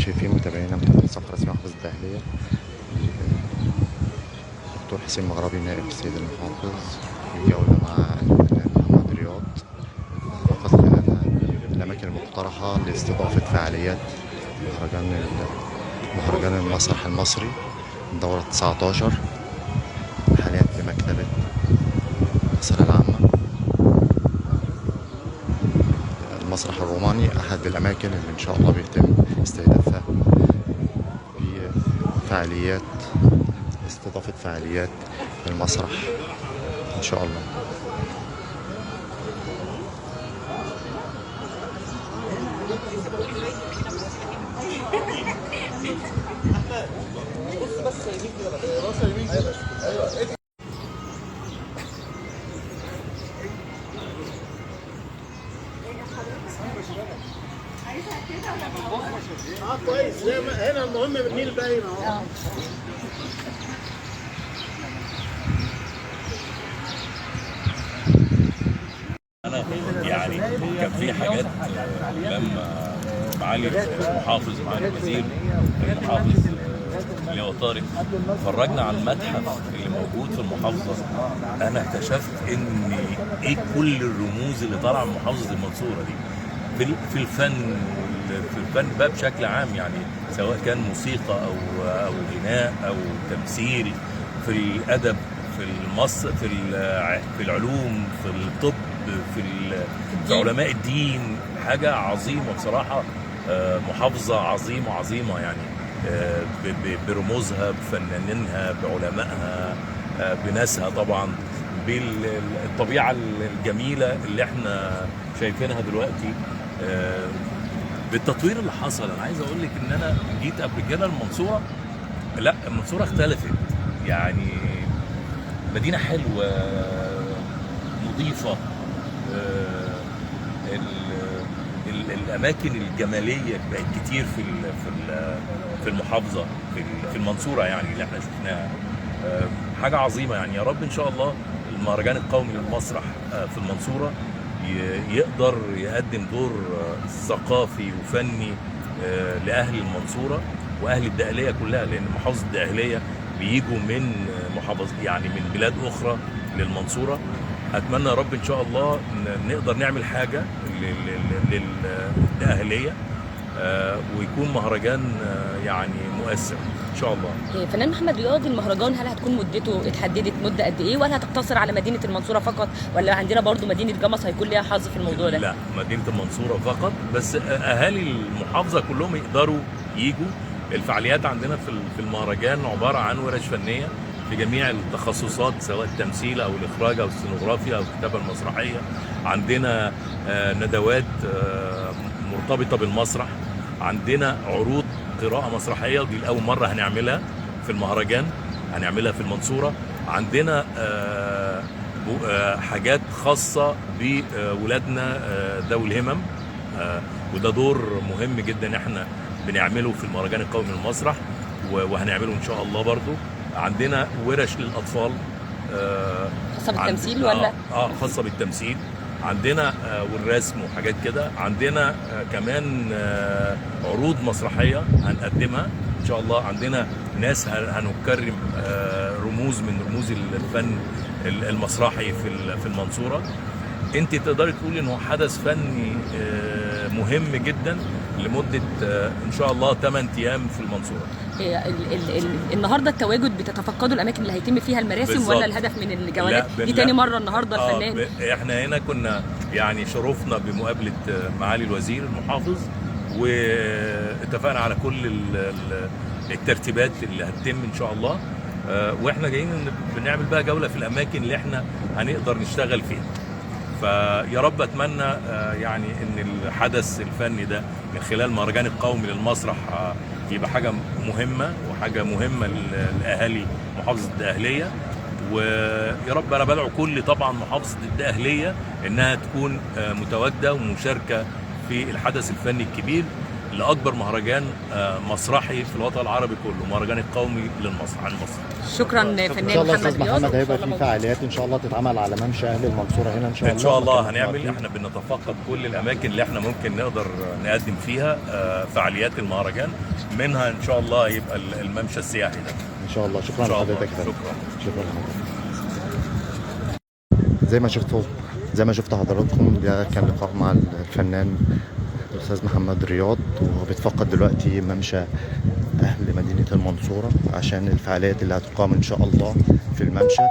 شايفين متابعينا متابعين الصفحة الرسمية محافظة الدقهلية، دكتور حسين مغربي نائب السيد المحافظ في جولة مع الفنان محمد رياض فقط خلالها الأماكن المقترحة لاستضافة فعاليات مهرجان المسرح المصري الدورة 19 حاليا في مكتبة مصر العامة. المسرح الروماني أحد الأماكن اللي إن شاء الله بيتم استهدافها في فعاليات استضافة فعاليات المسرح إن شاء الله. كويس زي ما هنا، المهم النيل باين اهو. انا يعني كان في حاجات لما معالي المحافظ، معالي الوزير المحافظ اللي هو طارق، فرجنا على المتحف اللي موجود في المحافظة. انا اكتشفت ان ايه كل الرموز اللي طالعه من محافظة المنصورة دي في الفن، في الفن بقى بشكل عام، يعني سواء كان موسيقى او غناء او تمثيل، في الادب، في المص، في العلوم، في الطب، في علماء الدين. حاجة عظيمة بصراحة، محافظة عظيمة عظيمة يعني، برموزها، بفنانينها، بعلمائها، بناسها، طبعا بالطبيعة الجميلة اللي احنا شايفينها دلوقتي، بالتطوير اللي حصل. انا عايز اقول لك ان انا جيت قبل كده المنصورة، لا المنصورة اختلفت، يعني مدينة حلوة نظيفة، الاماكن الجمالية بقت كتير في المحافظة، في المنصورة، يعني اللي احنا شفناها حاجة عظيمة. يعني يا رب ان شاء الله المهرجان القومي للمسرح في المنصورة يقدر يقدم دور ثقافي وفني لاهل المنصورة واهل الدقهليه كلها، لان محافظة الدقهليه بيجوا من محافظ، يعني من بلاد اخرى للمنصوره. اتمنى يا رب ان شاء الله نقدر نعمل حاجة للدقهليه، ويكون مهرجان يعني مؤثر ان شاء الله. فنان محمد رياض، المهرجان هل هتكون مدته اتحددت مده قد ايه، ولا هتقتصر على مدينة المنصورة فقط، ولا عندنا برضو مدينة جمص هيكون ليها حظ في الموضوع ده؟ لا، مدينة المنصورة فقط، بس اهالي المحافظة كلهم يقدروا يجوا. الفعاليات عندنا في المهرجان عبارة عن ورش فنية في جميع التخصصات، سواء التمثيل او الاخراج او السينوغرافيا او الكتابة المسرحية. عندنا ندوات مرتبطة بالمسرح، عندنا عروض قراءة مسرحية، ودي لاول مرة هنعملها في المهرجان، هنعملها في المنصورة. عندنا حاجات خاصة بولادنا ذوي الهمم، وده دور مهم جدا احنا بنعمله في المهرجان القومي للمسرح، وهنعمله ان شاء الله برضو. عندنا ورش للاطفال خاصة بالتمثيل ولا؟ خاصة بالتمثيل عندنا، والرسم وحاجات كده. عندنا كمان عروض مسرحية هنقدمها ان شاء الله. عندنا ناس هنكرم، رموز من رموز الفن المسرحي في المنصورة. انت تقدري تقولي انه حدث فني مهم جدا لمدة ان شاء الله 8 ايام في المنصورة. النهارده التواجد بتتفقدوا الاماكن اللي هيتم فيها المراسم بالزبط. ولا الهدف من الجولات دي تاني مرة النهارده الفنان؟ احنا هنا كنا يعني شرفنا بمقابله معالي الوزير المحافظ، واتفقنا على كل الترتيبات اللي هتتم ان شاء الله، واحنا جايين بنعمل بقى جولة في الاماكن اللي احنا هنقدر نشتغل فيها. فيا رب اتمنى يعني ان الحدث الفني ده من خلال المهرجان القومي للمسرح يبقى حاجة مهمة، وحاجه مهمة لاهالي محافظة الدقهليه. ويا رب انا بدعو كل طبعا محافظة الدقهليه انها تكون متواجدة ومشاركة في الحدث الفني الكبير. لاكبر مهرجان مسرحي في الوطن العربي كله، مهرجان القومي للمسرح عن مصر. شكرا ان فنان شاء الله محمد استاذ رياض. محمد وإن شاء هيبقى الله في موجود. فعاليات ان شاء الله تتعمل على ممشى اهل المنصورة هنا ان شاء الله. ان شاء الله مكان هنعمل، احنا احنا بنتفقد كل الاماكن اللي احنا ممكن نقدر نقدم فيها فعاليات المهرجان، منها ان شاء الله يبقى الممشى السياحي ده. ان شاء الله. شكرا إن شاء الله. لحضرتك يا فندم. شكرا. شكرا لحضرتك. زي ما شفت حضراتكم، ده كان لقاء مع الفنان الاستاذ محمد رياض، وهو بيتفقد دلوقتي ممشى اهل مدينة المنصورة عشان الفعاليات اللي هتقام ان شاء الله في الممشى.